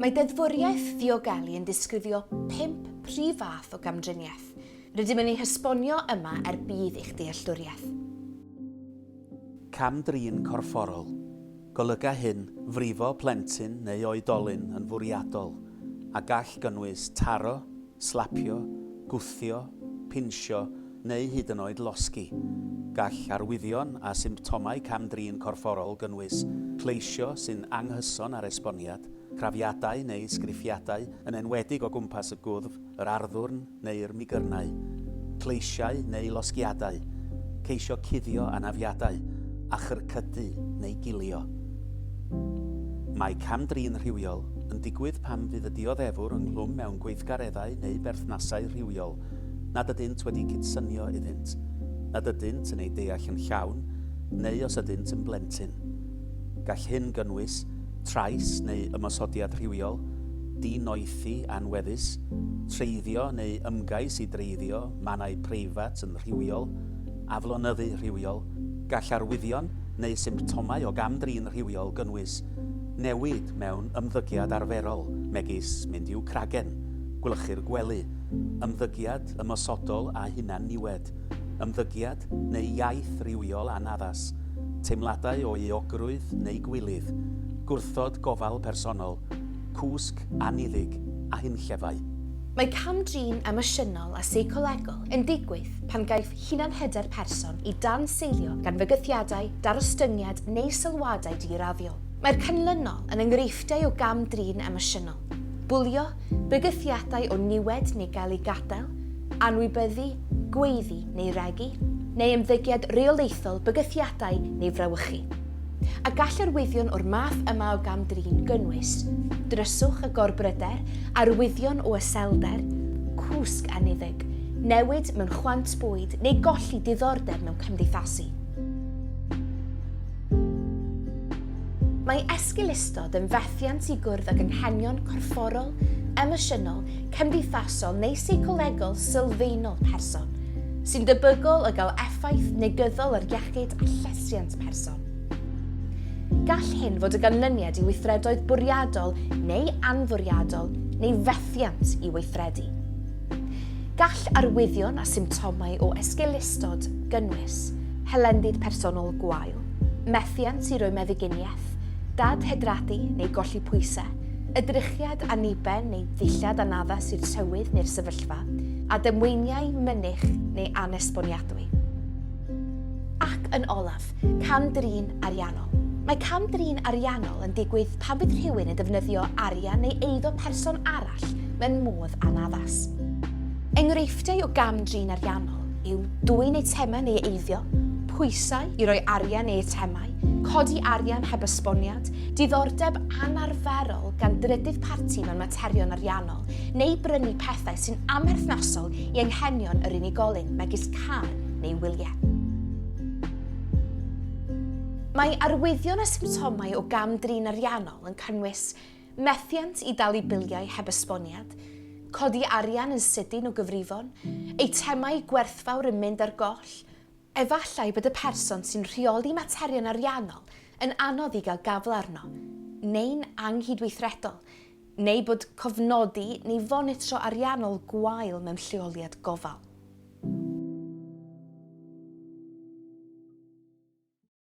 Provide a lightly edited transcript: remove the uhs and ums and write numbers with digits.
Mae deddfwriaeth ddiogelu yn disgrifio pump prif fath o gamdriniaeth. Rydym yn eu hesbonio yma er budd eich dealltwriaeth. Cam-drin corfforol. Golyga hyn frifo plentyn neu oedolyn yn fwriadol, a gall gynnwys taro, slapio, gwthio, pinsio neu hyd yn oed losgi. Gall arwyddion a symptomau cam-drin corfforol gynnwys cleisio sy'n anghyson â'r esboniad, crafiadau neu sgriffiadau, yn enwedig o gwmpas y gwddf, yr arddwrn neu'r migyrnau, cleisiau neu losgiadau, ceisio cuddio anafiadau, a chyrcydu neu gilio. Mae cam-drin rhywiol yn digwydd pan fydd y dioddefwr ynghlwm mewn gweithgareddau neu berthnasau rhywiol nad ydynt wedi cydsynio iddynt, nad ydynt yn eu deall yn llawn, neu os ydynt yn blentyn. Gall hyn gynnwys trais neu ymosodiad rhywiol, dinoethi anweddus, treiddio neu ymgais i dreiddio mannau preifat yn rhywiol, aflonyddu rhywiol. Gall arwyddion neu symptomau o gam-drin rhywiol gynnwys newid mewn ymddygiad arferol, megis mynd i'w cragen, gwlychu'r gwely, ymddygiad ymosodol a hunan-niwed, ymddygiad neu iaith rywiol anaddas, teimladau o euogrwydd neu gwilydd, gwrthod gofal personol, cwsg anniddig a hunllefau. Mae cam-drin emosiynol a seicolegol yn digwydd pan gaiff hunanhyder person ei danseilio gan fygythiadau, darostyngiad neu sylwadau diraddiol. Mae'r canlynol yn enghreifftiau o gam-drin emosiynol, bwlio, bygythiadau o niwed neu gael eu gadael, anwybyddu, gweiddi neu regi, neu ymddygiad rheolaethol, bygythiadau neu frawychu. A gall arwyddion o'r math yma o gam-drin gynnwys dryswch a gorbryder, arwyddion o iselder, cwsg anniddig, newid mewn chwant bwyd neu golli diddordeb mewn cymdeithasu. Mae esgeulustod yn fethiant i gwrdd ag anghenion corfforol, emosiynol, cymdeithasol neu seicolegol sylfaenol person, sy'n debygol o gael effaith negyddol ar iechyd a llesiant person. Gall hyn fod o ganlyniad i weithredoedd bwriadol neu anfwriadol neu fethiant i weithredu. Gall arwyddion a symptomau o esgeulustod gynnwys hylendid personol gwael, methiant i roi meddyginiaeth, dadhydradu neu golli pwysau, edrychiad anniben neu ddillad anaddas i'r tywydd neu'r sefyllfa, a damweiniau mynych neu anesboniadwy. Ac yn olaf, cam-drin ariannol. Mae cam-drin ariannol yn digwydd pan fydd rhywun yn defnyddio arian neu eiddo person arall mewn modd anaddas. Enghreifftiau o gam-drin ariannol yw dwyn eitemau neu eiddo, pwysau i roi arian neu eitemau, codi arian heb esboniad, diddordeb anarferol gan drydydd parti mewn materion ariannol, neu brynu pethau sy'n amherthnasol i anghenion yr unigolyn, megis car neu wyliau. Mae arwyddion a symptomau o gam-drin ariannol yn cynnwys methiant i dalu biliau heb esboniad, codi arian yn sydyn o gyfrifon, eitemau gwerthfawr yn mynd ar goll, efallai bod y person sy'n rheoli materion ariannol yn anodd i gael gafael arno, neu'n anghydweithredol, neu bod cofnodi neu fonitro ariannol gwael mewn lleoliad gofal.